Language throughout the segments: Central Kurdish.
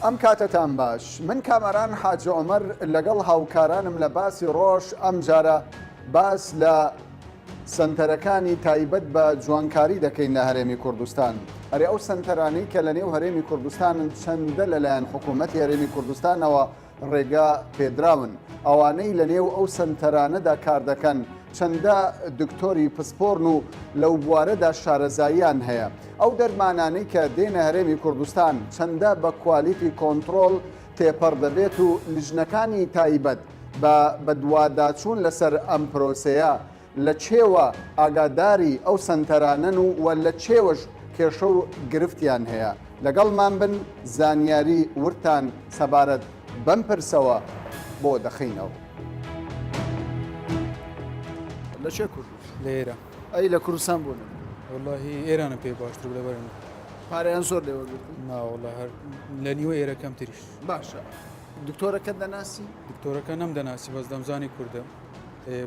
ئەم کاتەتان باش من کامەران حاجی عومەر لەگەڵ هاوکارانم لە باسی ڕۆژ ئەمجارە باس لە سەنتەرەکانی تایبەت بە جوانکاری دەکەین لە هەرێمی کوردستان. ئەرێ ئەو سەنتەرانەی کە لە نێو هەرێمی کوردستانن چەندە لەلایەن حکوومەتی هەرێمی کوردستانەوە ڕێگا پێدراون؟ ئەوانەی لە نێو ئەو سەنتەرانەدا کار دەکەن چەندە دکتۆری پسپۆرن و لەو بوارەدا شارەزاییان هەیە؟ ئەو دەرمانانەی کە دێنە هەرێمی کوردستان چەندە بە quality control تێپەڕ دەبێت و لیژنەکانی تایبەت بە بەدواداچوون لەسەر ئەم پرۆسەیە لە چێوە ئاگاداری ئەو سەنتەرانەن و و لە چێوەش کێشە و گرفتیان هەیە؟ لەگەڵمان بن زانیاری وردتان سەبارەت بەم پرسەوە بۆ دەخەینەوە. لە چێ کوردی؟ لە ئێران. ئەی لە کوردستان بۆ نەبوو؟ وەڵاهی ئێرانم پێ باشتر بوو لەبەر ئەمە. پارەیان زۆر لێ وەرگرتن؟ نا وەڵا هەر لە نیوە ئێرە کەمتریش. باشە دکتۆرەکەت دەناسی؟ دکتۆرەکە نەمدەناسی بەس دەمزانی کوردە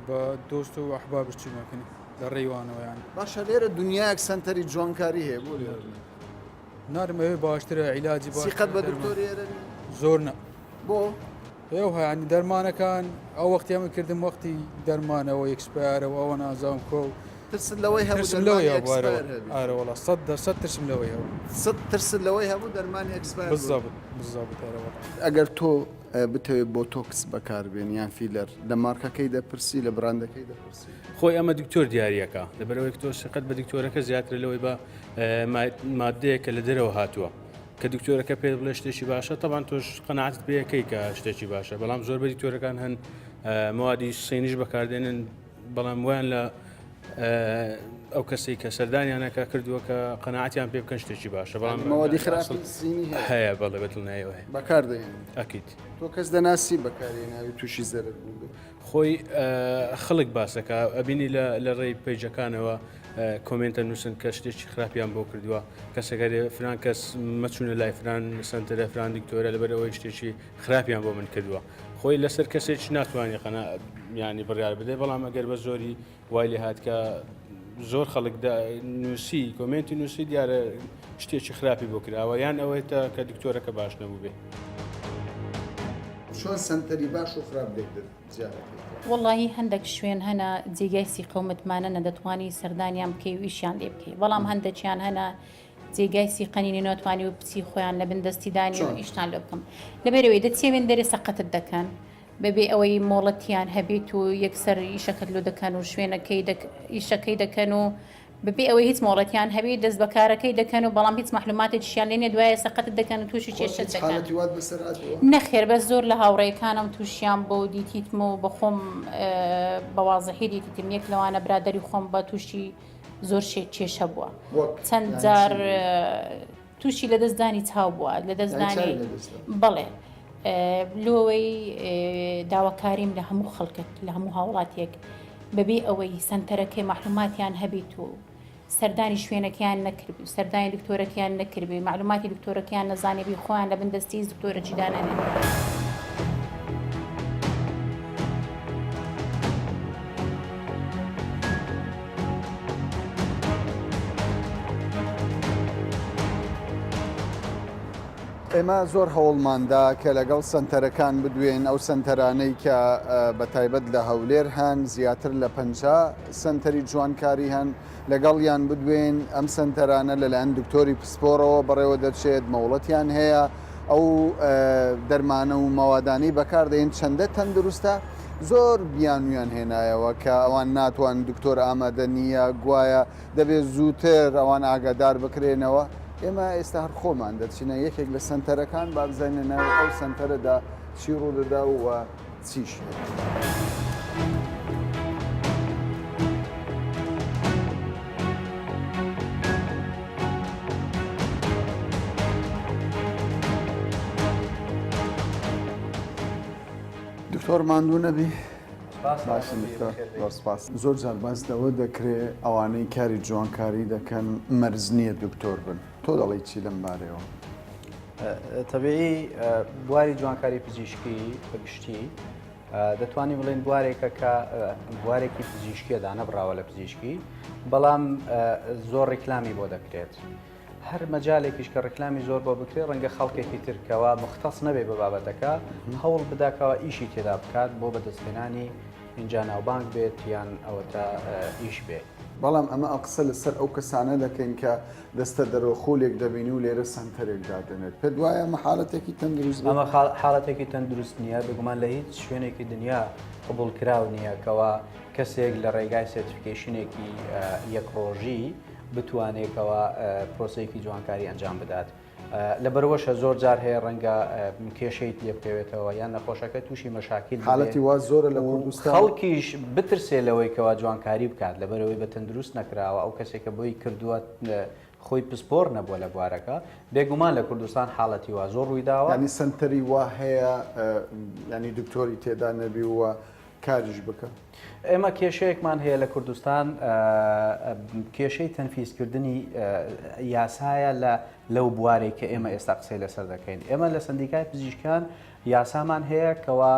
بە دۆست و ئەحبابش چیمەکەنی لە ڕێیوانەوە یان. باشە لێرە دنیایەک سەنتەری جوانکاری هەیە بۆ لێرە نەبوو؟ نارم ئەوێ باشترە عیلاجی باشترە. سیقەت بە دکتۆری ئێرە نییە؟ زۆر نا. بۆ؟ ئێوه یانی دەرمانەکان ئەو وەختی ئەمن کردم وەختی دەرمانەوە expire ەوە ئەوە نازانم کۆ ترست لەوەی هەبوو ترسم لەوەی دەرمانی هەبوو ئارە expire هەبی؟ ئارە وەڵا 100% ترسم لەوەی هەبوو. سەد ترست لەوەی هەبوو دەرمانی expire بوو؟ بالضبط بالضبط ئارە وەڵا. ئەگەر تۆ بتەوێت بۆتۆکس بەکاربێنی یان فیلەر لە مارکەکەی دەپرسی لە براندەکەی دەپرسی؟ خۆی ئەمە دکتۆر دیاریەکە لەبەرئەوەی تۆ سقەت بە دکتۆرەکە زیاترە لەوەی بە مادەیە کە لە دەرەوە هاتووە. کە دکتۆرەکە پێت بڵێ شتێکی باشە تەبان تۆش قەناعەتت پێەکەی کە شتێکی باشە بەڵام زۆربەی دکتۆرەکان هەن موادی سینیش بەکاردێنن بەڵام ویان لە ئەو کەسێک کە سەردانیانەکە کردووە کە قەناعەتیان پێ بکەن شتێکی باشە بەڵام مەوادی خراپی سینی هەیە بەڵێ بەدڵنیایەوە هەیە بەکاردێن ئەکید تۆ کەس دەناسی بەکارێناوی تووشی زەرەر بوو خۆی خەڵک باسەکە ئەبینی لە ڕێی پەیجەکانەوە comment ئەنووسن کە شتێکی خراپیان بۆ کردووە کەسەکە فران کەس مەچونە لای فران سنتەرە فران دکتۆرە لەبەر ئەوەی شتێکی خراپیان بۆ من کردووە خۆی لەسەر کەسێکی ناتوانانی قەنا ینی بڕیار بدەێت بەڵام ئەگەر بە زۆری وای لێ هاات کە زۆر خەڵک نووسی comment ی نووسی دیارە شتێکی خراپی بۆ کراوە یان ئەوەی تا کە دکتۆرەکە باش نەبوو بێ. چۆن سەنتەری باش و خراپ لێک جیا دەکەیتەوە؟ وەڵاهی هەندەک شوێن هەنە جێگای سیقە و متمانەنە دەتوانی سەردانیان بکەی و ئیشیان لێ بکەی بەڵام هەندەکیان هەنە جێگای سیقە نین و ناتوانی و بچی خۆیان لە بن دەستی دانی و چۆن؟ ئیشتان لۆ بکەم لەبەرئەوەی دەچیە وێندەرێ سەقەتت دەکەن بەبێ ئەوەی مۆڵەتیان هەبێت و یەکسەر ئیشەکەت لۆ دەکەن و شوێنەکەی ئیشەکەی دەکەن و بەبێ ئەوەی هیچ مۆڵەتیان هەبێت دەست بەکارەکەی دەکەن و بەڵام هیچ مەعلوماتێکیشیان لێ نیە دوایە سەقەتت دەکەن و تووشی خۆت کێشەت هیچ دەکەن. حالەتی وات بەسەر هاتووە؟ نەخێر بەس زۆر لە هاوڕێکانم تووشیان بۆ و دیتیتم و بەخۆم بە وازحی دیتیتم یەک لەوانە برادەری خۆم بە تووشی زۆر کێشە بووە وەک چەند یانی چی جار بوو؟ تووشی لەدەستدانی چاو بووە یانی لەدەستدانی چاوی لەدەستدا؟ بەڵێ لۆوەی داواکاریم لە هەموو خەڵکێک لە هەموو هاوڵاتیەک بەبێ ئەوەی سەنتەرەکەی مەعلوماتیان هەبیت و سەردانی شوێنەکەیان نەکردبی و سەردانی دکتۆرەکەیان نەکردبی مەعلوماتی دکتۆرەکەیان نەزانیبی خۆیان لە بن دەستی هیچ دکتۆرەکی دانەنێن. ئێمە زۆر هەوڵماندا کە لەگەڵ سەنتەرەکان بدوێن ئەو سەنتەرانەی کە بە تایبەت لە هەولێر هەن زیاتر لە 50 سەنتەری جوانکاری هەن لەگەڵیان بدوێن ئەم سەنتەرانە لەلایەن دکتۆری پسپۆرەوە بەڕێوە دەچێت مەوڵەتیان هەیە ئەو دەرمانە و مەوادانەی بەکاردێن چەندە تەندروستە زۆر بیانویان هێنایەوە کە ئەوان ناتوان دکتۆر ئامادە نییە گوایە دەبێت زووتر ئەوان ئاگادار بکرێنەوە ئێمە ئێستا هەر خۆمان دەچینە یەکێک لە سەنتەرەکان با بزانینە ناو ئەو سەنتەرەدا چی ڕوودەدا و چیش هەیە. دکتۆر ماندوو نەبی باشی دکتۆر زۆر سپاس. زۆر جار باس لەوە دەکرێ ئەوانەی کاری جوانکاری دەکەن مەرج نییە دکتۆر بن تۆ دەڵێی چی لەم بارەیەوە؟ تەبیعی بواری جوانکاری پزیشکی بە گشتی دەتوانین بڵێن بوارێکە کە بوارێکی پزیشکیە دانەبراوە لە پزیشکی بەڵام زۆر ڕیکلامی بۆ دەکرێت. هەر مەجالێکیش کە ڕیکلامی زۆر بۆ بکرێ ڕەنگە خەڵکێکی تر کەوا موختەس نەبێ بە بابەتەکە هەوڵ بدا کەوا ئیشی تێدا بکات بۆ بەدەستهێنانی ئینجا ناوبانگ بێت یان ئەوەتا ئیش بێ. بەڵام ئەمە قسە لەسەر ئەو کەسانە دەکەین کە دەستە دەرەوە خولێک دەبینی و لێرە سەنتەرێک دادەنێت پێت وایە ئەمە حاڵەتێکی تەندروست بێت؟ ئەمە حاڵەتێکی تەندروست نییە، بێگومان لە هیچ شوێنێکی دنیا قبوڵکراو نییە کەوا کەسێک لە ڕێگای certification ێکی یەک ڕۆژی بتوانێت کەوا پرۆسەیەکی جوانکاری ئەنجام بدات. لەبەرئەوەشە زۆر جار هەیە ڕەنگە کێشەیت لێ بکەوێتەوە یان نەخۆشەکە تووشی مەشاکیل ببێ. حالەتی وا زۆرە لە کوردستان. خەڵکیش بترسێ لەوەی کەوا جوانکاری بکات لەبەرئەوەی بە تەندروست نەکراوە ئەو کەسێک کە بۆی کردووە خۆی پسپۆڕ نەبووە لە بوارەکە بێگومان لە کوردستان حاڵەتی وا زۆر ڕوویداوە. یانی سەنتەری وا هەیە یانی دکتۆری تێدا نەبی و کاریش بکە. ئێمە کێشەیەکمان هەیە لە کوردستان کێشەی تەنفیزکردنی یاسایە لە لەو بوارێک کە ئێمە ئێستا قسەی لەسەر دەکەین ئێمە لە سندیکای پزیشکان یاسامان هەیە کەوا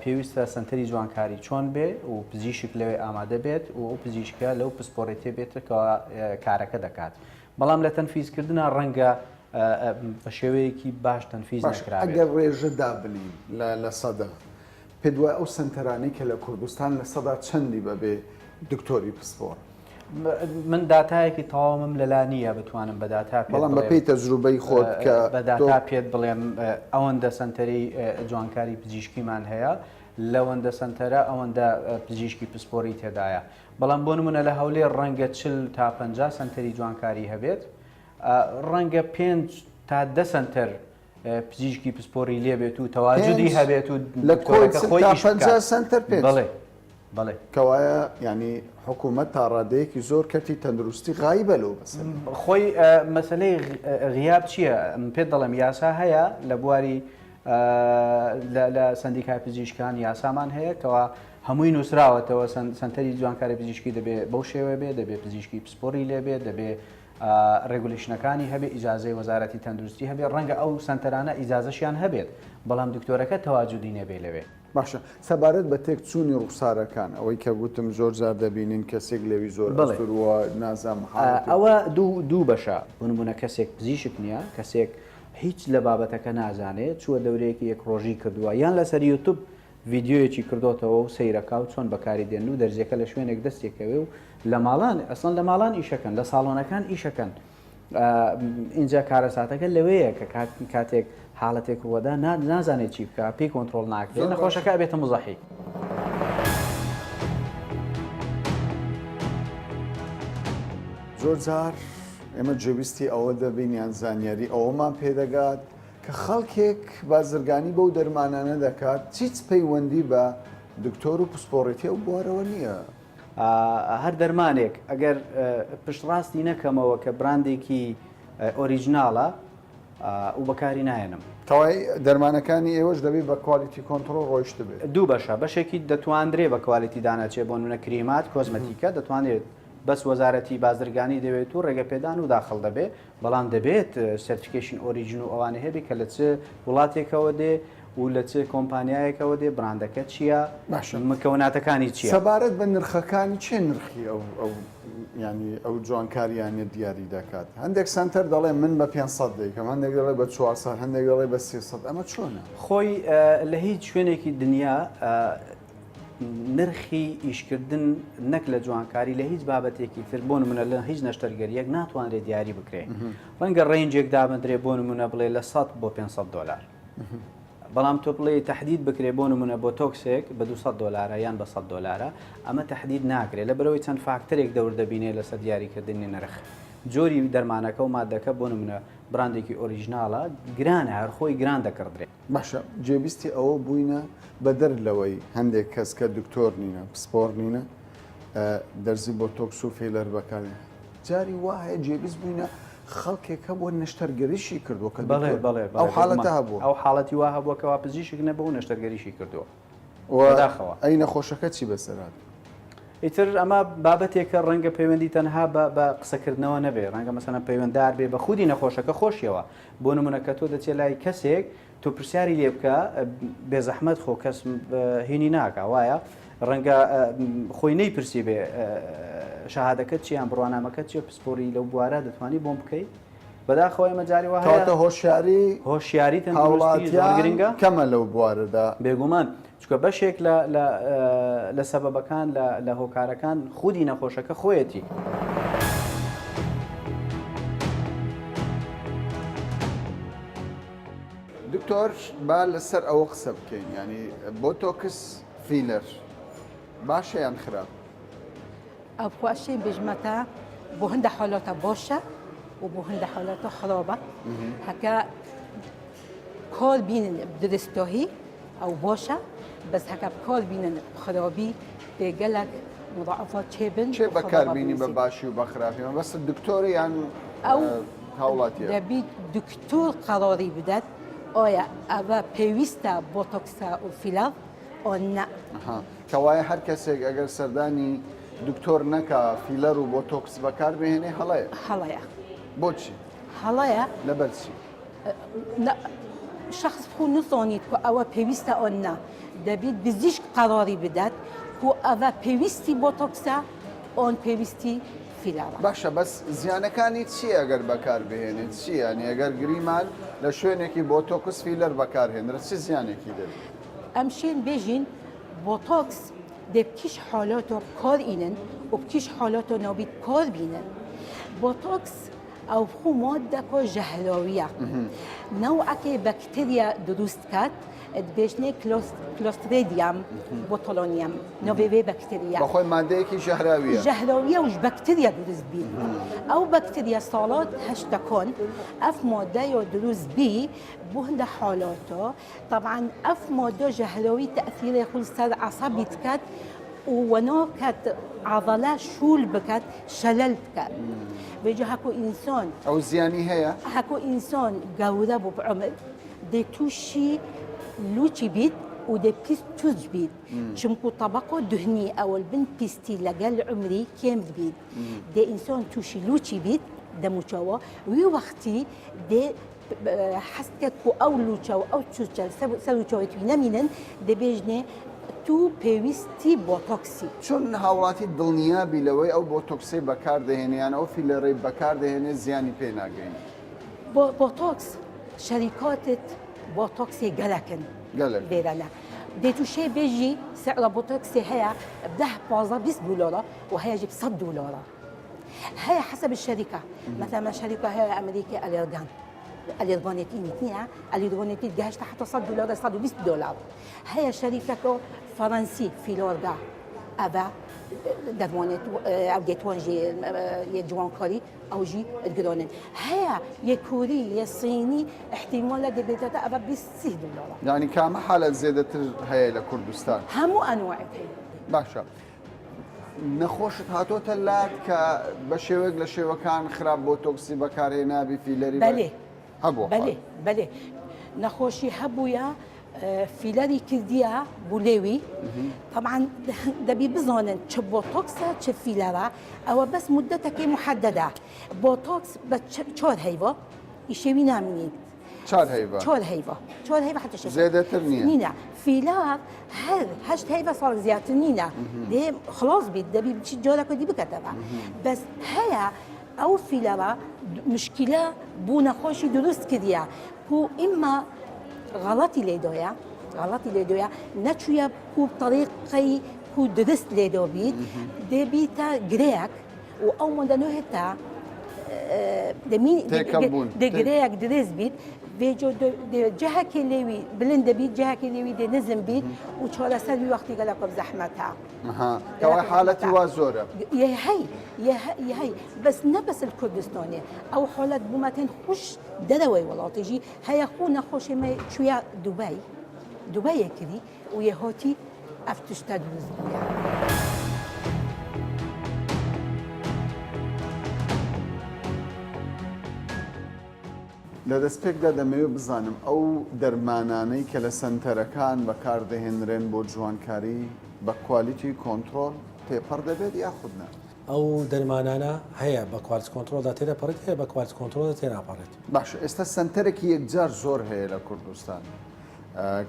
پێویستە سنتەری جوانکاری چۆن بێ و پزیشک لەوێ ئامادە بێت و ئەو پزیشکە لەو پسپۆڕێتێ بێت کەوا کارەکە دەکات بەڵام لە تەنفیزکردنا ڕەنگە بە شێوەیەکی باش تەنفیز نەکرابێت. ئەگەر ڕێژە دابنین لە سەدا پێت وایە ئەو سەنتەرانەی کە لە کوردستان لە سەدا چەندی بەبێ دکتۆری پسپۆڕ؟ من داتایەکی تەواومم لەلا نییە بتوانم بە داتا پێت بەڵام بەپێی تەجروبەی خۆت کە بە داتا پێت بڵێم ئەوەندە سەنتەری جوانکاری پزیشکیمان هەیە لەوەندە سەنتەرە ئەوەندە پزیشکی پسپۆری تێدایە بەڵام بۆ نمونە لە هەولێر ڕەنگە 40 تا 50 سەنتەری جوانکاری هەبێت ڕەنگە پێنج تا دە سەنتەر پزیشکی پسپۆری لێ بێت و تەواجودی هەبێت و لە کۆی خۆی سەنتەر پێ بەڵێ بەڵێ کەوایە ینی حکوومەت تا ڕادەیەکی زۆر کەرتی تەندروستی غایبە لەو مەسەلە. خۆی مەسەلەی غیاب چییە؟ من پێت دەڵێم یاسا هەیە لە بواری لە سەندیکای پزیشکان یاسامان هەیە کەوا هەمووی نووسراوەتەوە سەنتەری جوانکاری پزیشکی دەبێ بەو شێوە بێ دەبێ پزیشکی پسپۆری لێبێ دەبێ regulation ەکانی هەبێ ئیجازەی وەزارەتی تەندروستی هەبێ ڕەنگە ئەو سەنتەرانە ئیجازەشیان هەبێت بەڵام دکتۆرەکە تەواجودی نەبێ لەوێ. باشە سەبارەت بە تێک چوونی ڕوخسارەکان ئەوەی کە گوتم زۆر جار دەبینین کەسێک لێوی زۆر ئەستور و نازانم حاڵەتی. ئەوە دوو بەشە بۆ نموونە کەسێک پزیشک نییە کەسێک هیچ لە بابەتەکە نازانێ چووە دەورەیەکی یەک ڕۆژی کردووە یان لەسەر یوتوب ڤیدیۆیەکی کردۆتەوە و سەیرەکا و چۆن بەکاری دێنن و دەرزیەکە لە شوێنێک دەستی کەوێ و لە ماڵان ئەسڵەن لە ماڵان ئیشەکەن لە ساڵۆنەکان ئیشەکەن ئینجا کارەساتەکە لەوەیە کە کاتێک حاڵەتێک ڕووەدا نازانێت چی بکە پێی کۆنترۆڵ ناکرێت نەخۆشەکە ئەبێتە مزەحی. زۆر جار ئێمە جێویستی ئەوە دەبین یان زانیاری ئەوەمان پێدەگات کە خەڵکێک بازرگانی بەو دەرمانانە دەکات هیچ پەیوەندی بە دکتۆر و پسپۆڕێتی ئەو بوارەوە نییە. هەر دەرمانێک ئەگەر پشتڕاستی نەکەمەوە کە براندێکی original ە و بەکاری نایەنم. تەوای دەرمانەکانی ئێوەش دەبێت بە quality control ڕۆیشتبێت. دوو بەشە، بەشێکی دەتواندرێ بە quality دانەچێ بۆ نمونە کریمات، کۆزمەتیکە دەتوانرێت بەس وەزارەتی بازرگانی دەوێت و ڕێگەپێدان و داخڵ دەبێ بەڵام دەبێت certification origin و ئەوانە هەبێ کە لە چ وڵاتێکەوە دێ و لە چ کۆمپانیایەکەوە دێ براندەکە چییە باشە مکەوناتەکانی چییە. سەبارەت بە نرخەکانی کێ نرخی ئەو ئەو یانی ئەو جوانکاریانە دیاری دەکات هەندێک سەنتەر دەڵێ من بە 500 دەیکەم هەندێک دەڵێ بە 400 هەندێک دەڵێ بە 300 ئەمە چۆنە؟ خۆی لە هیچ شوێنێکی دنیا نرخی ئیشکردن نەک لە جوانکاری لە هیچ بابەتێکی تر بۆ نمونە لە هیچ نەشتەرگەریەک ناتوانرێت دیاری بکرێت ڕەنگە range ێک دابدرێ بۆ نمونە بڵێ لە 100 بۆ 500 دلار بەڵام تۆ بڵێ تهدید بکرێ بۆ نمونە بۆ تۆکسێک بە 200 دلارە یان بە 100 دلارە ئەمە تهدید ناکرێت لە بەرەوەی چەند فاکتەرێک دەور دەبینێ لەسەر دیاریکردنی نرخ جۆری دەرمانەکە و مادەکە بۆ نمونە براندێکی original ە گرانە هەر خۆی گران دەکڕدرێ. باشە جێبیستی ئەوە بووینە بەدەر لەوەی هەندێک کەس کە دکتۆر نینە پسپۆر نینە دەرزی بۆتۆکس و فیلەر بەکارێن جاری وا هەیە جێبیست بووینە خەڵکێک هەبووە نەشتەرگەریشی کردووە کە بەڵێ بەڵێ ئەو حاڵەتە هەبوو ئەو حاڵەتی وا هەبووە کەوا پزیشک نەبوو و نەشتەرگەریشی کردووە بەداخەوە. ئەی نەخۆشەکە چی بەسەر هات؟ ئیتر ئەمە بابەتێکە ڕەنگە پەیوەندی تەنها بە بە قسەکردنەوە نەبێ ڕەنگە مەسەلەن پەیوەندار بێ بە خودی نەخۆشەکە خۆشیەوە بۆ نمونە کە تۆ دەچێ لای کەسێک تۆ پرسیاری لێ بکە بێزەحمەت خۆ کەس هینی ناکا وایە ڕەنگە خۆی نەیپرسی بێ شەهادەکەت چیان بڕوانامەکەت چیە پسپۆری لەو بوارە دەتوانی بۆم بکەی؟ بەداخەوە ئێمە جاری وا هەیە کەواتە هۆشیاری هۆشیاری تەندروستی زۆر هاوڵاتیان گرنگە. کەمە لەو بوارەدا. بێگومان چونکە بەشێک لە لە لە سەبەبەکان لە لە هۆکارەکان خودی نەخۆشەکە خۆیەتی. دکتۆر با لەسەر ئەوە قسە بکەین یانی بۆتۆکس فیلەر باشە یان خراپ؟ ئەو خواشەی بژمەتە بۆ هەندە حالاتە باشە و بۆ هەندە حالاتە خرابە هەکە کار بینن درستاهی ئەو باشە بەس هەکە کار بینن خرابی دێ گەلەک مضاعفات چێ بن چێ بەکاربینی بە باشی و بە خراپی مەبەست دکتۆر یان ئەو هاوڵاتیە؟ دەبیت دکتۆر قەراری بدات ئایا ئەوە پێویستە بۆتۆکسە و فیلەر ئۆ نا. ئەها کەوایە هەر کەسێک ئەگەر سەردانی دکتۆر نەکا فیلەر و بۆتۆکس بەکار بهێنێ هەڵەیە؟ هەڵەیە. بۆچی؟ هەڵەیە. لەبەر چی؟ نا شخص خو نزانیت کو ئەوە پێویستە ئۆ نا دەبیت بزیشک قەراری بدات کو ئەوە پێویستی بۆتۆکسە ئۆن پێویستی فیلەرە. باشە بەس زیانەکانی چیە ئەگەر بەکار بهێنێت چیە یانی ئەگەر گریمان لە شوێنێکی بۆتۆکس فیلەر بەکار هێنرا چ زیانێکی دەبێت؟ ئەم شێن بێژین بۆتۆکس دێ بکیش حالاتۆ بکار ئینن و بکیش حالاتۆ نابیت بکار بینن بۆتۆکس ئەو خو مادەکۆ ژەهراویە نەوعەکێ بەکتریا دروست کات دبێژنێ کلۆسترێدیام بۆتۆلۆنیەم نۆێ وێ بەکتریا بەخۆی مادەیەکی ژەهراویە ژەهراویە وش بەکتریا دروست بی ئەو بەکتریا ساڵات هەشتە کۆن ئەف مادەیۆ دروست بی بۆ هەندە حالاتۆ تەبعەن ئەف مادە ژەهراوی تەئسیرێ خو سەر عەسەبی دکات و وەناکات عەضەلە شول بکات شەلەل بکات بێجا هەکو ئینسان ئەو زیانی هەیە؟ هەکو ئینسان گەورە بوو بعمر دێ تووشی لوچی بیت و دێ پیست توج بیت چونکو تەبەقۆ دهنی ئەوەل بن پیستی لەگەل عمری کێم بیت دێ ئینسان تووشی لوچی بیت دەموچەوە وی وەختی دێ حەز بکەت کو ئەو لوچە و ئەو چوچە سەر و چاوی توی نەمینن دەبێژنێ تو پێویستی بۆتۆکسی. چۆن هاوڵاتی دڵنیا بی لەوەی ئەو بۆتۆکسەی بەکار دەهێنێ یان ئەو فیلەرەی بەکار دەهێنێ زیانی پێ ناگەینێ؟ بۆتۆکس شەریکاتت بۆتۆکسێ گەلەکن گەلەک لێرەنە دێت و شێ بێژی سعرە بۆتۆکسێ هەیە دە 15 20 دلارە و هەیە ژی 100 دلارە هەیە حسب الشركة مثلا شركة هەیە ئەمریکی ئەلێرگان ئەلێرگانێتی نییە ئەلیرگانێتی گەهشتە حتا 100 دلار 120 دلار هەیە شەریکەکە فەرەنسی فیلۆرگا ئەڤ دەرمانێت ئەو دێتوانژی یە جوانکاری ئەوژی گرانن هەیە یە کوری یە سینی احتیمالە دەبێتە ئەڤ 20 دلار یعنی کامە حالەت زێدەتر هەیە لە کوردستان؟ هەموو ئەنواعێک هەیە. باشە نەخۆشت هاتۆتە لات کە بە شێوەیەک لە شێوەکان خراپ بۆتۆکسی بەکارهێنابی فیلەری بەلێ هەبووە بەلێ بەلێ نەخۆشی هەبووە فیلەری کردیە بوو لێوی طبعا دەبی بزانن چ بۆتۆکسە چ فیلەرە ئەوە بەس مدەتەکەی محددە بۆتۆکس بە چۆر هەیوە ئیشێوی نامینیت چار هەیڤە. چۆر هەیڤە چۆر هەیڤە حتە شەش زێدەتر نییە. نینە فیلار هەر هەشت هەیڤە ساڵ زیاتر نینە دێ خلاص بیت دەبی بچی جۆرەکە دی بکەتەوە بەس هەیە ئەو فیلەرە مشکلە بوو نەخۆشی دروست کردیە کو ئیمما غەڵەتی لێدۆیە غەڵەتی لێدۆیە نەچوویە کو تەریقەی کو درست لێدۆ بیت دێبیتە گرەیەک و ئەو مۆدە نۆهێتا دەگرەیەک درێز بیت جهکی لێوی بلند دەبیت جهکی لێوی دێ نزم بیت و چارەسەر وەختی گەلە کۆب زەحمەتە کەوای حالەتی وا زۆرە هەی هەی بەس نە بەس کوردستانێ ئەو حالەت بوومەتێن خوش دەرەوەی وڵاتیژی هەیە خو نەخۆشی مە چویا دوبای دوبایە کردی و یەهۆتی ئەف تشتە دروست بووە. لە دەستپێکدا دەمەوێت بزانم ئەو دەرمانانەی کە لە سەنتەرەکان بەکاردەهێنرێن بۆ جوانکاری بە quality control تێپەڕ دەبێت یاخود نا؟ ئەو دەرمانانە هەیە بە quality control دا تێدەپەڕێت هەیە بە quality control دا تێناپەڕێت. باشە ئێستا سەنتەرێکی یەکجار زۆر هەیە لە کوردستان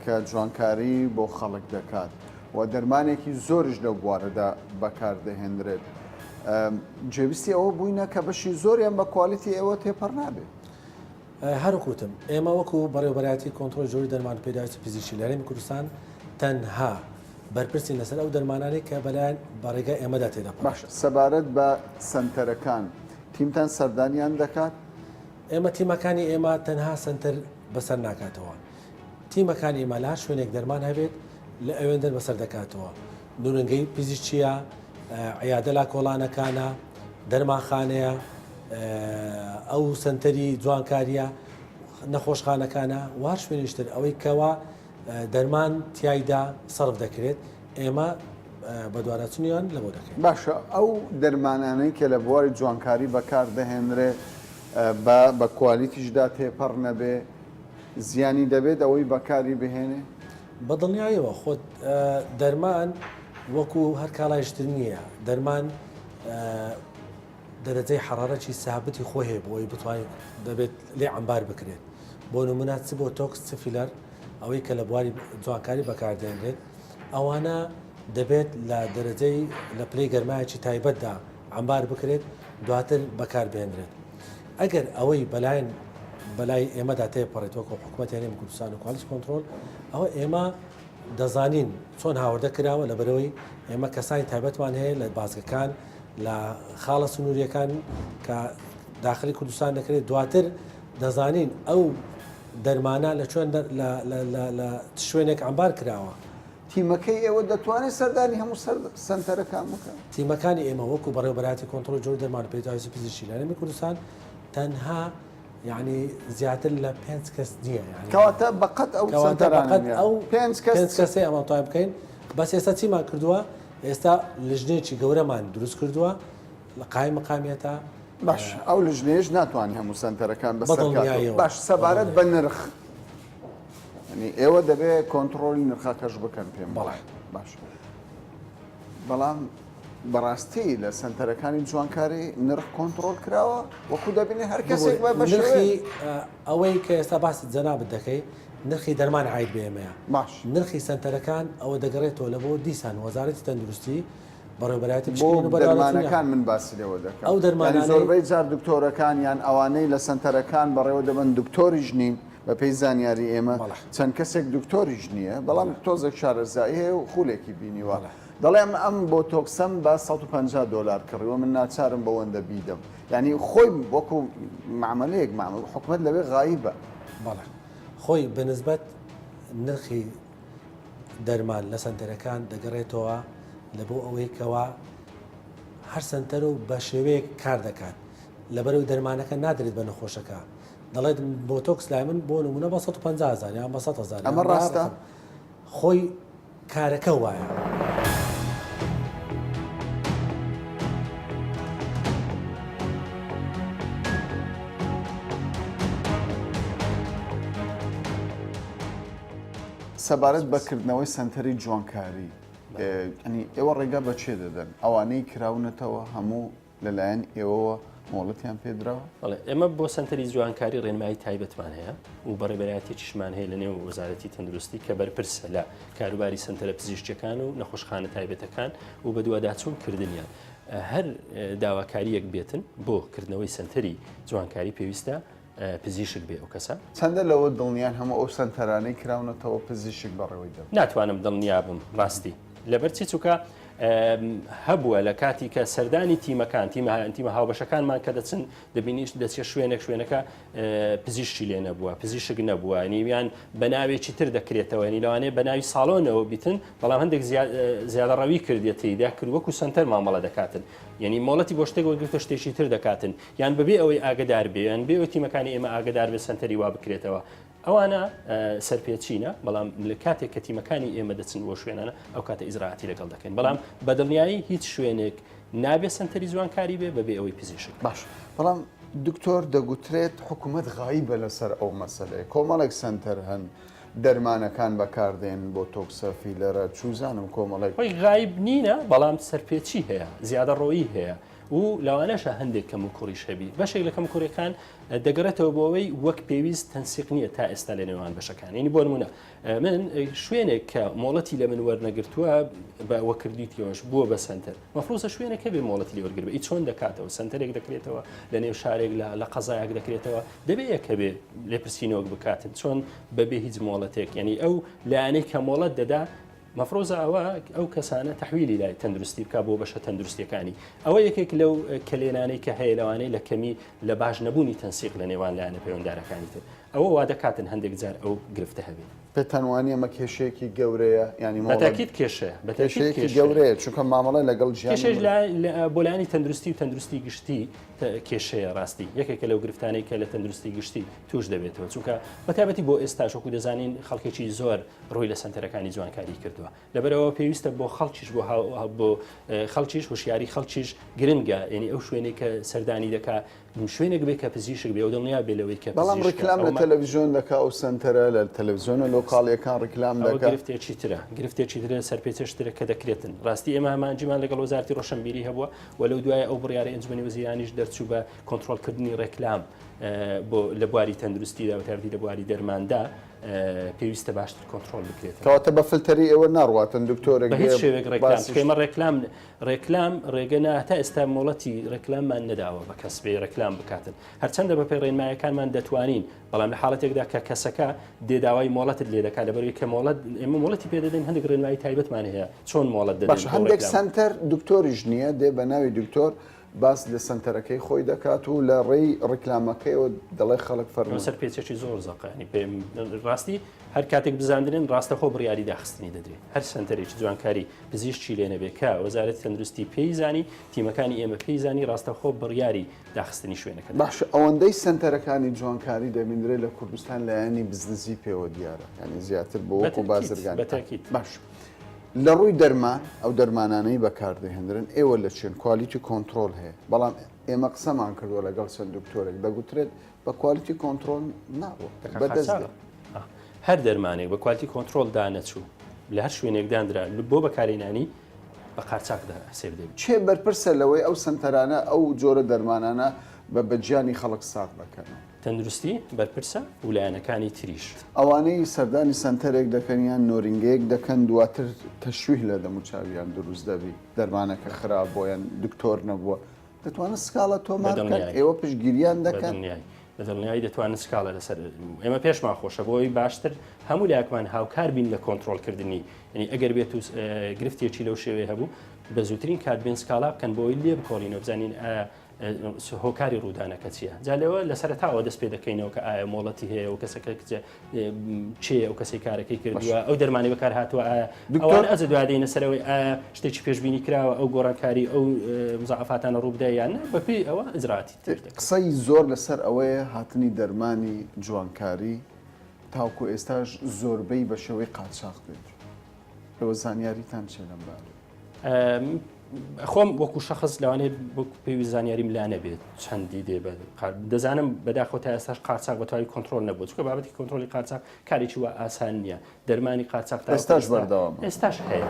کە جوانکاری بۆ خەڵک دەکات و دەرمانێکی زۆریش لەو بوارەدا بەکاردەهێنرێت. جێویستی ئەوە بووینە کە بەشی زۆریان بە quality ئێوە تێپەڕ نابێت. هەروەک وتم ئێمە وەکو بەڕێوەبەرایەتی کۆنترۆڵی جۆری دەرمان و پێداویستی پزیشکی لە هەرێمی کوردستان تەنها بەرپرسین لەسەر ئەو دەرمانانەی کە بەلایەن بە ڕێگای ئێمەدا تێدەپەڕێت. باشە سەبارەت بە سەنتەرەکان تیمتان سەردانیان دەکات؟ ئێمە تیمەکانی ئێمە تەنها سەنتەر بەسەر ناکاتەوە تیمەکانی ئێمە لە هەر شوێنێک دەرمان هەبێت لە ئەوێندەر بەسەر دەکاتەوە نورنگەی پزیشکیە عیادە لا کۆڵانەکانە دەرمانخانەیە ئەو سەنتەری جوانکاریە نەخۆشخانەکانە و هەر شوێنیشتر ئەوەی کەوا دەرمان تیایدا سەرف دەکرێت ئێمە بەدواداچونیان لەبۆ دەکەین. باشە ئەو دەرمانانەی کە لە بواری جوانکاری بەکار دەهێنرێ با بە کوالیتیشدا تێپەڕ نەبێ زیانی دەبێت ئەوەی بەکاری بهێنێ؟ بە دڵنیایەوە خۆ دەرمان وەکو هەر کاڵایشتر نییە دەرمان دەرەجەی حەڕارەتی سابتی خۆی هەیە بۆ ئەوەی بتوانێت دەبێت لێ عەمبار بکرێت بۆ نمونە چ بۆتۆکس چ فیلەر ئەوەی کە لە بواری جوانکاری بەکاردێنرێت ئەوانە دەبێت لە دەرەجەی لە پلەی گەرمایەکی تایبەتدا عەمبار بکرێت دواتر بەکاربهێنرێت ئەگەر ئەوەی بەلاین بەلای ئێمەدا تێپەڕێت وەکو حکوومەت هەرێمی کوردستان و quality control ئەوە ئێمە دەزانین چۆن هاوردە کراوە لەبەرئەوەی ئێمە کەسانی تایبەتمان هەیە لە بازگەکان لە خاڵە سنووریەکان کە داخلی کوردستان دەکرێت دواتر دەزانین ئەو دەرمانە لە چۆن لە شوێنێک عەمبار کراوە. تیمەکەی ئێوە دەتوانێت سەردانی هەموو سەنتەرەکان بکات؟ تیمەکانی ئێمە وەکو بەڕێوەبەرایەتی کۆنترۆڵی جۆری دەرمان و پێداویستی پزیشکی لە هەرێمی کوردستان تەنها یعنی زیاتر لە پێنج کەس نییە یعنی کەواتە بەقەت ئەو کەواتە سەنتەرانە بەقەت نییە ئەو پێنج کەس پێنج کەسەی ئەمە توانین بکەین بەس ئێستا چیمان کردووە ئێستا لژنەیەکی گەورەمان دروست کردووە لە قایم مقامیەتە باش ئەو لژنەیەش ناتوانێت هەموو سەنتەرەکان بەسەر کاتەوە بەدڵنیاییەوە باش سەبارەت بە بەدڵنیاییەوە نرخ یعنی ئێوە دەبێ کۆنتڕۆڵی نرخەکەش بکەن پێم بەڵێ وایە باش بەڵام بەڕاستی لە سەنتەرەکانی جوانکاری نرخ کۆنتڕۆڵ کراوە؟ وەکو دەبینین هەر کەسێک بە بە نرخی ئەوەی کە ئێستا باسی جەنابت دەکەی نرخی دەرمان عاید بە ئێمەیە باش نرخی سەنتەرەکان ئەوە دەگەڕێتەوە لە بۆ دیسان وەزارەتی تەندروستی بەڕێوەبەرایەتی بۆ پشکنین و بەدواداچوونیان دەرمانەکان من باسی لێوە دەکەم ئەو یانی دەرمانانەی زۆربەی جار دکتۆرەکان یان ئەوانەی لە سەنتەرەکان بەڕێوە دەبەن دکتۆریش نین بەپێی زانیاری ئێمە بەڵێ چەند کەسێک دکتۆریش نییە بەڵام بەڵێ تۆزێک شارەزایی هەیە و خولێکی بینیوە بەڵێ دەڵێم ئەم بۆتۆکسەم بە 150 دۆلار کڕیوە من ناچارم بەوەندە بیدەم یعنی خۆی وەکو معاملەیەک معامل حکومەت لەوێ غایبە. بەڵێ خۆی بە نسبەت نرخی دەرمان لە سەنتەرەکان دەگەڕێتەوە لە بۆ ئەوەی کەوا هەر سەنتەر و بە شێوەیەک کار دەکات لەبەرەوەی دەرمانەکە نادرێت بە نەخۆشەکە دەڵێت بۆتۆکس لای من بۆ نمونە بە 150 هەزار یان بە 100 هەزار ئەمە یان بە هەر ڕاستە؟ ڕقم خۆی کارەکە وایە. سەبارەت بە کردنەوەی سەنتەری جوانکاری یانی ئێوە ڕێگا بە کێ دەدەن؟ ئەوانەی کراونەتەوە هەموو لەلایەن ئێوەوە مۆڵەتیان پێدراوە؟ بەڵێ، ئێمە بۆ سەنتەری جوانکاری ڕێنمایی تایبەتمان هەیە و بەڕێوەبەرایەتیەکیشمان هەیە لەنێو وەزارەتی تەندروستی کە بەرپرسە لە کاروباری سەنتەرە پزیشکیەکان و نەخۆشخانە تایبەتەکان و بەدواداچوون کردنیان. هەر داواکاریەک بێتن بۆ کردنەوەی سەنتەری جوانکاری پێویستە پزیشک بێ ئەو کەسە. چەندە لەوە دڵنیان هەموو ئەو سەنتەرانەی کراونەتەوە پزیشک بەڕێوەی دەبەن؟ ناتوانم دڵنیا بم ڕاستی لەبەر چی چووکە هەبووە لە کاتی کە سەردانی تیمەکان تیمە تیمە هاوبەشەکانمان کە دەچن دەبینیش دەچێت شوێنێک شوێنەکە پزیشکی لێ نەبووە پزیشک نەبووە نیویان بە ناوێکی تر دەکرێتەوە ینی لەوانەیە بە ناوی ساڵۆنەوە بیتن بەڵام هەندێک زیادەڕەوی کردێت تێیدا کرد وەکو سەنتەر مامەڵە دەکاتن یعنی مۆڵەتی بۆ شتێک وەرگرتووە شتێکی تر دەکاتن یان بەبێ ئەوەی ئاگدار بێ یان بێ ئەوەی تیمەکانی ئێمە ئاگدار بێ سەنتەری وا بکرێتەوە ئەوانە سەرپێچینە بەڵام لە کاتێک کە تیمەکانی ئێمە دەچن بۆ شوێنانە ئەو کاتە ئیجرائاتی لەگەڵ دەکەین بەڵام بە دڵنیایی هیچ شوێنێک نابێ سەنتەری جوانکاری بێ بەبێ ئەوەی پزیشک باش بەڵام دکتۆر دەگوترێت حکوومەت غایبە لەسەر ئەو مەسەلەیە کۆمەڵێک سەنتەر هەن دەرمانەکان بەکاردێن بۆ تۆکسە فیلەرە چوزانم کۆمەڵێک خۆی غایب نینە بەڵام سەرپێچی هەیە زیادەڕۆیی هەیە. و لەوانەشە هەندێک کەم و کوڕیش هەبی بەشێک لە کەم کوڕەکان دەگەڕێتەوە بۆ ئەوەی وەک پێویست تەنسیق نییە تا ئێستا لە نێوان بەشەکان یعنی بۆ نمونە من شوێنێک کە مۆڵەتی لە من وەرنەگرتووە بە وەکردیتیەوەش بووە بە سنتەر مەفروزە شوێنەکە بێ مۆڵەتی لێ وەرگر بە ئی چۆن دەکاتەوە سنتەرێک دەکرێتەوە لە نێو شارێک لە لە قەزایەک دەکرێتەوە دەبێ یەکە بێ لێپرسینەوەک بکاتن چۆن بەبێ هیچ مۆڵەتێک یعنی ئەو لایەنەی کە مۆڵەت دەدا مەفرۆزە ئەوە ئەو کەسانە تەحویلی لای تەندروستی بکا بۆ بەشە تەندروستیەکانی ئەوە یەکێک لەو کەلێنانەی کە هەیە لەوانەیە لە کەمی لە باش نەبوونی تەنسیق لە نێوان لایەنە پەیوەندارەکانی تر ئەوە وا دەکاتن هەندێک جار ئەو گرفتە هەبێت. پێتان وانیە ئەمە کێشەیەکی گەورەیە؟ یانی مۆڵەت. بەتاکید کێشەیە. بەتاکید کێشەیەکی کێشەیە. گەورەیە چونکە مامەڵە لەگەڵ ژیانی کێشەیش مرۆڤ. لە بۆ لایەنی تەندروستی و تەندروستی گشتی کێشەیە ڕاستی یەکێکە لەو گرفتانەی کە لە تەندروستی گشتی توش دەبێتەوە چونکە بەتایبەتی بۆ ئێستاش وەکو دەزانین خەڵکێکی زۆر ڕووی لە سەنتەرەکانی جوانکاری کردووە لەبەرئەوە پێویستە بۆ خەڵکیش بۆ بۆ خەڵکیش هوشیاری خەڵکیش گرنگە یعنی ئەو شوێنێک کە سەردانی دەکا شوێنێک بێ کە پزیشک بێ و دڵنیا بێ لەوەی کە بەڵام ڕیکلام لە تەلەڤیزیۆن دەکا ئەو سەنتەرە لە تەلەڤیزیۆنە لۆکاڵیەکان ڕیکلام دەکا گرفتێکی ترە گرفتێکی ترە سەرپێچێش ترە کە دەکرێتن ڕاستی ئێمە ئامانجیمان لەگەڵ وەزارەتی ڕۆشنبیری هەبووە و لەو دوای ئەو بڕیارە ئەنجومەنی وەزیرانیش دەرچوو بە کۆنترۆڵکردنی ڕێکلام بۆ لە بواری تەندروستیدا و تایبەتی لە بواری دەرماندا پێویستە باشتر کۆنترۆڵ بکرێت. کەواتە بە فلتەری ئێوە ناڕواتن دکتۆرێک بە هیچ شێوەیەک ڕێکلام چونکە ئێمە ڕێکلام ڕێکلام ڕێگە نا تا ئێستا مۆڵەتی ڕێکلاممان نەداوە بە کەس بێ ڕێکلام بکاتن هەرچەندە بە پێی ڕێنمایەکانمان دەتوانین بەڵام لە حاڵەتێکدا کە کەسەکە دێ داوای مۆڵەتت لێ دەکات لەبەرئەوەی کە مۆڵەت ئێمە مۆڵەتی پێ دەدەین هەندێک ڕێنمایی تایبەتمان هەیە چۆن مۆڵەت دەدەین باشە هەندێک سەنتەر دکتۆریش نییە دێ بە ناوی دکتۆر باس لە سەنتەرەکەی خۆی دەکات و لە ڕێی ڕیکلامەکەیەوە دەڵێ خەڵک فەرموون. سەر پێچێکی زۆر زەقە ینی پێم ڕاستی هەر کاتێک بزاندرێن ڕاستەخۆ بڕیاری داخستنی دەدرێت هەر سەنتەرێکی جوانکاری پزیشکی لێ نەبێ کە وەزارەتی تەندروستی پێی زانی تیمەکانی ئێمە پێی زانی ڕاستەخۆ بڕیاری داخستنی شوێنەکە دەدرێت. باشە ئەوەندەی سەنتەرەکانی جوانکاری دەبیندرێت لە کوردستان لایەنی بزنزی پێوە دیارە یانی زیاتر بۆ وەکو بازرگانی بەتەکید باشە لە ڕووی دەرمان، ئەو دەرمانانەی بەکاردەهێنرن ئێوە لە چێن؟ quality control هەیە، بەڵام ئێمە قسەمان کردووە لەگەڵ چەند دکتۆرێک دەگوترێت بە quality control ناڕوات، بەدەست دێت. هەر دەرمانێک بە quality control دانەچوو لە هەر شوێنێک دانرا بۆ بەکارهێنانی بە قارچاق حسێب دەبێت. کێ بەرپرسە لەوەی ئەو سەنتەرانە ئەو جۆرە دەرمانانە بە گیانی خەڵک ساغ دەکەنەوە؟ تەندروستی بەرپرسە و لایەنەکانی تریش. ئەوانەی سەردانی سەنتەرێک دەکەن یان نۆرینگەیەک دەکەن دواتر تەشویه لە دەموچاویان دروست دەبی دەرمانەکە خراپ بووە یان دکتۆر نەبووە دەتوانن سکاڵا تۆمار بکەن ئێوە پشتگیریان دەکەن؟ بە دڵنیایی دەتوانن سکاڵا لەسەر ئێمە پێشمان خۆشە بۆ ئەوەی باشتر هەموو لایەکمان هاوکار بین لە کۆنترۆڵکردنی یعنی ئەگەر بێت و گرفتێکی لەو شێوەیە هەبوو بە زووترین کات بێن سکاڵا بکەن بۆ ئەوەی لێ بکۆڵینەوە بزانین ئایا هۆکاری ڕوودانەکە چییە جا لەوە لە سەرەتاوە دەست پێ دەکەینەوە کە ئایا مۆڵەتی هەیە و کەسەکە کچە چێ ئەو کەسی کارەکەی کردووە ئەو دەرمانی بەکار هاتووە ئایا دکتۆر ئەز دوادەینە سەرەوەی ئایا شتێکی پێشبینی کراوە ئەو گۆڕانکاری ئەو مزاعفاتانە ڕووبدە یان نا بەپێی ئەوە ئیجرائاتی تر دەکەن. قسەی زۆر لەسەر ئەوەیە هاتنی دەرمانی جوانکاری تاوکو ئێستاش زۆربەی بە شێوەی قاچاخ دێت ئێوە زانیاریتان چیە لەم بارەیە؟ خۆم وەکو شخص لەوانەیە وەکو پێویست زانیاریم لا نەبێت چەندی دێ بە دەزانم بەداخۆ تا ئێستاش قارچاق بە تەواوی کۆنترۆل نەبوو چونکە بابەتی کۆنترۆلی قارچاق کارێکی وا ئاسان نییە دەرمانی قارچاق تا ئێستاش بەردەوامە ئێستاش هەیە.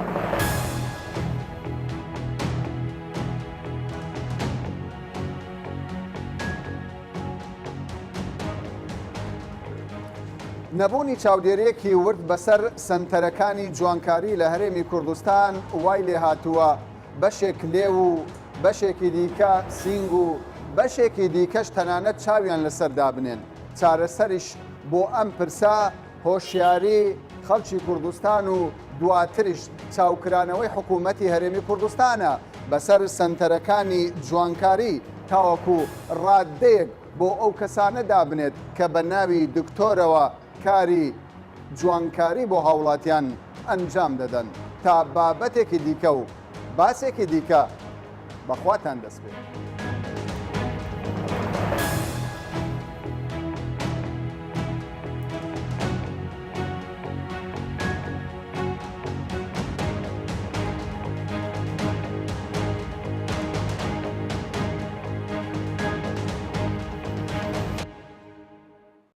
نەبوونی چاودێرییەکی ورد بەسەر سەنتەرەکانی جوانکاری لە هەرێمی کوردستان وای لێهاتووە بەشێک لێو و بەشێکی دیکە سینگ و بەشێکی دیکەش تەنانەت چاویان لەسەر دابنێن، چارەسەریش بۆ ئەم پرسە هۆشیاری خەڵکی کوردستان و دواتریش چاوکرانەوەی حکوومەتی هەرێمی کوردستانە بەسەر سەنتەرەکانی جوانکاری تاوەکو ڕاددەیەک بۆ ئەو کەسانە دابنێت کە بە ناوی دکتۆرەوە کاری جوانکاری بۆ هاوڵاتیان ئەنجام دەدەن تا بابەتێکی دیکە و باسێکی دیکە بەخواتان دەسپێرم.